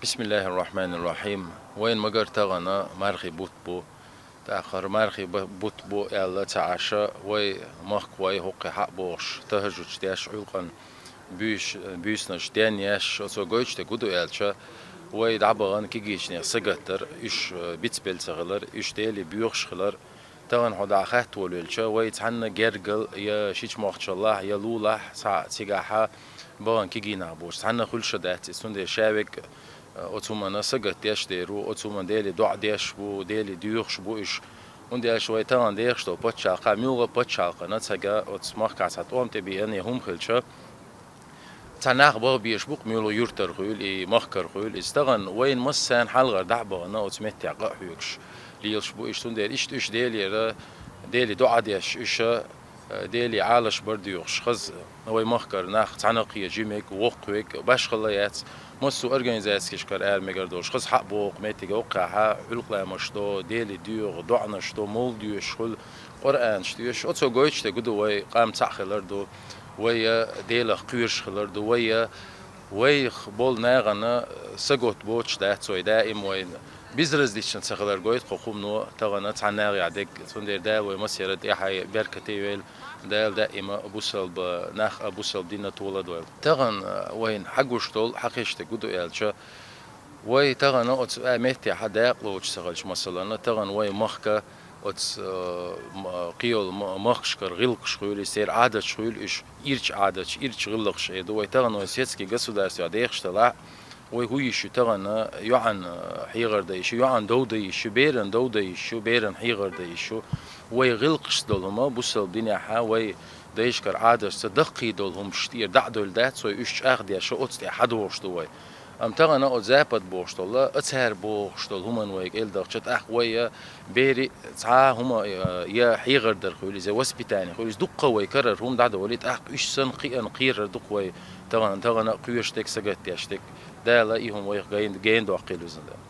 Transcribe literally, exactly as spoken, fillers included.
Бисмиллахир-рахманир-рахим. Вайн магар тагана мархи бут бу. ТӀаккха мархи ба-, бут бу аьлла ца Ӏаша, вай махкахой хӀокхе хьа а бохуш, тахажуч деш, Ӏуьлкъан буьйш-, буьйсанаш денъеш, оцо гойтуш дерг хӀу ду аьлча, вай дӀабахана кегийчех сагатдар, уьш, э, бицбелла ца хилар, уьш Деле боьхуш хилар. Тахана хьо дӀа хатта волавелча, вай цхьанна гергал я шича мохчаллахь, я лулахь, цхьа цигахьа бахана кегийнах боцуш, цхьанна хуьлуш а дац иза, цундела ша вег, э, оцу хӀуманна сагатдеш дер ву, оцу хӀуманна Деле доӀа деш бу, Деле доьхуш бу уьш. ХӀунда аьлча вай тахана дехаш долу пачхьалкхехь, муьлхха а пачхьалкхана ца га оцу махкахь цхьа тӀом тӀебиъна я хӀума хилча, цхьа нах баха безаш бу-кх, муьлхха юьртара хуьлу и, махкара хуьлу иза. Тахана вайна массарна хьалхара дӀа а бахана, оцу меттехь къа а хьоьгуш лелаш бу уьш. Цундела иштта уьш Делера, Деле доӀа деш, уьш, э, Деле Ӏалашбар доьхуш, хаза вай махкара нах цхьаьна кхета жимерг, воккхавег, башхалла яц. Массо а организацешкара ара мегар долуш, хаза хьа а боху меттиг, оккхахьа Ӏуьлкъаламаш до, Деле доьху, доӀанаш до, мовлид доьшуш хуьлу, Къуръанаш доьшуш. Оцо гойтуш дерг хӀу ду, вай къам цхьаъ хилар ду, вай я Делах кхоьруш хилар ду, вай я вайх болу нахана сагатта боцуш дац вай, даим вайна безразлично ца хилар гойту кху хӀумано. Тахана цхьана нахехь дерг, цундела Дала вай массеран тӀаьхье беркате йойла, Дала даима бусалба нах а, бусалба дин а толадойла. Тахана вайна хьагуш долу, хьакхуьуш дерг хӀу ду аьлча, вай тахана оцу а меттехьа дакъа лоцуш ца хилча, масалана, тахана вай махка оцу, э, м-, кхийолу м-, махкашкара гӀиллакхаш хуьлу, иза церан Ӏадаташ хуьлу, уьш ирча Ӏадаташ, ирча гӀиллакхаш эр ду. Вай тахана вай светский государствехь дехаш делахь, вай хӀу йиш ю тахана, йоӀана, э, хьехар дан йиш ю, йоӀана дов дан йиш ю, берана дов дан йиш ю, берана хьехар дан йиш ю. Вай гӀиллакхашца долу хӀума, бусалба динехьа вай дайшкара Ӏадаташца даккхий долу хӀумаш тӀера дӀа а довлуш дац вай, уьш чӀагӀдеш, оцу тӀе хьадогӀуш ду вай. Амма тахана оцу запад бохуш долу, а цара бохуш долу хӀуманна вай кӀел дахча, тӀаккха вай я бери цхьа а хӀума, я, я хьехар дар хуьлу иза, воспитание хуьлу иза, дуккха вай карара хӀума дӀадолий, тӀаккха уьш санна кхиъна кхерар ду-кх вай тахана, тахана а кхоьруш дерг, сагатдеш дерг. Дала и хӀума вайх гайн-, гайна доккхийла везан Дала.